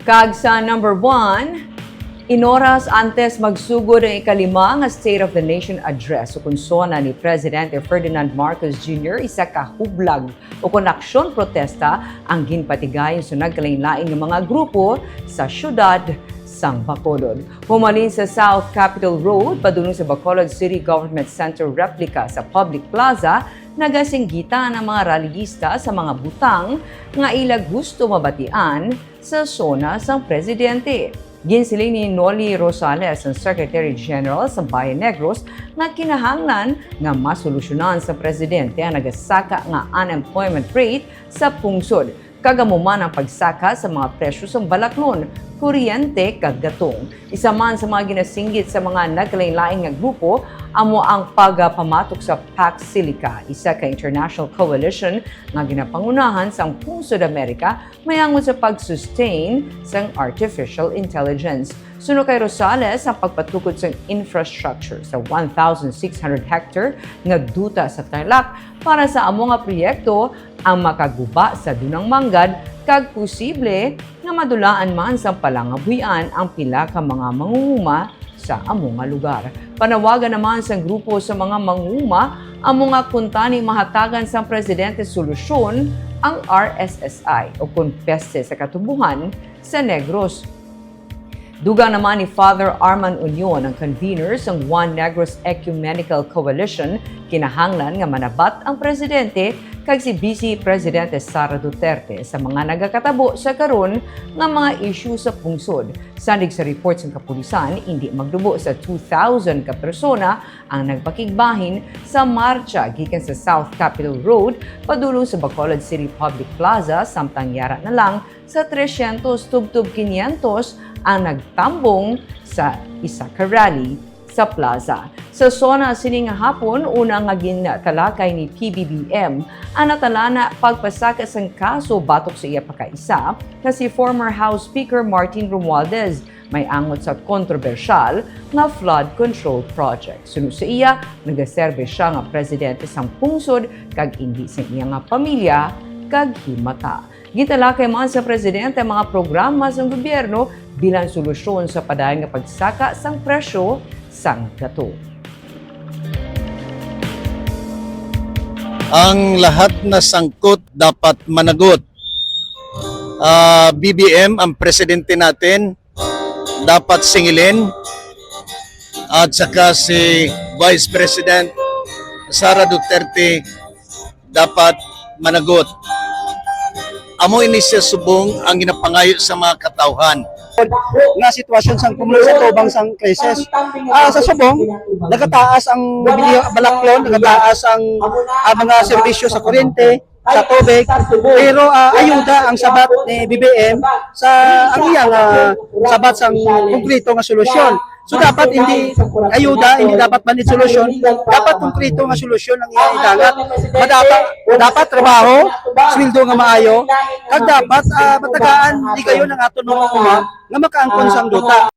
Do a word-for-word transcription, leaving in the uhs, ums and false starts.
Kag sa number one, inoras antes magsugod ang ikalima nga State of the Nation Address, ukon sona ni Presidente Ferdinand Marcos Junior isa ka hublag ukon aksyon protesta ang ginpatigayon sa nagkalainlain nga mga grupo sa siyudad sang Bacolod. Humalin sa South Capitol Road padulong sa Bacolod City Government Center replica sa Public Plaza, nagasinggitan ang mga rallyista sa mga butang nga ila gusto mabatian sa sona sang presidente. Ginsiling ni Noli Rosales, ang Secretary General sa Bayan Negros, nga kinahanglan nga masolusyonan sa presidente ang nagasaka nga unemployment rate sa pungsod, kag amo man ang pagsaka sa mga presyo sang balaklon, kuryente, kag gatong. Isa man sa mga ginasinggit sa mga nagkalainlain nga grupo amo ang pagpamatok sa Pax Silica, isa ka international coalition nga ginapangunahan sang Pungsod Amerika, mayangon sa pag-sustain sang artificial intelligence. Suno kay Rosales, ang pagpatukod sang infrastructure sa one thousand six hundred hectare nga duta sa Tarlac para sa amo nga proyekto ang makaguba sa dunang manggad kag posible nga madulaan man sang palangabuhian ang pila ka mga mangunguma sa amo nga lugar. Panawagan naman sang grupo sa mga mangunguma amo nga kuntani mahatagan sang presidente solusyon ang R S S I o kon peste sa katubuhan sa Negros. Dugang naman ni Father Arman Union, ang convener sang One Negros Ecumenical Coalition, kinahanglan nga manabat ang presidente kag si Vice Presidente Sara Duterte sa mga nagakatabo sa karon nga mga isyu sa pungsod. Sanig sa report sang kapulisan, indi magdubo sa two thousand ka persona ang nagpakigbahin sa marcha gikan sa South Capitol Road padulong sa Bacolod City Public Plaza, samtang yara na lang sa tresyentos tubtob kinyentos ang nagtambong sa isa ka rally sa plaza. Sa sona sini nga hapon, una nga gintalakay ni P B B M ang natalana pagpasaka sang kaso batok sa iya pakaisa nga si former House Speaker Martin Romualdez, may angot sa kontrobersyal nga flood control project. Suno sa iya, nagaserbe sia nga presidente sang pungsod kag indi sang iya nga pamilya kag himata. Gintalakay man sa presidente ang mga programa sang gobyerno bilang solusyon sa padayon nga pagsaka sang presyo sang gatong. Ang lahat na sangkot dapat managot. Ah, B B M ang presidente natin, dapat singilin. At saka si Vice President Sara Duterte dapat managot. Amo ini siya subong ang ginapangayo sa mga katawhan. Nga sitwasyon sang pumulo sa tubang sang krisis. Ah, sa subong, nagataas ang bilihan, balaklon, nagataas ang, ang mga serbisyo sa kuryente, sa tubig, pero ah, ayuda ang sabat ni B B M sa ang iyang ah, sabat sang konkreto nga solusyon. So dapat hindi ayuda, hindi dapat man solusyon, dapat konkreto nga solusyon ang iyang idangat. Madapa, dapat trabaho, sweldo nga maayo, kag dapat ah, matagaan di kayo ng aton mga uma nga makaangkon sang duta.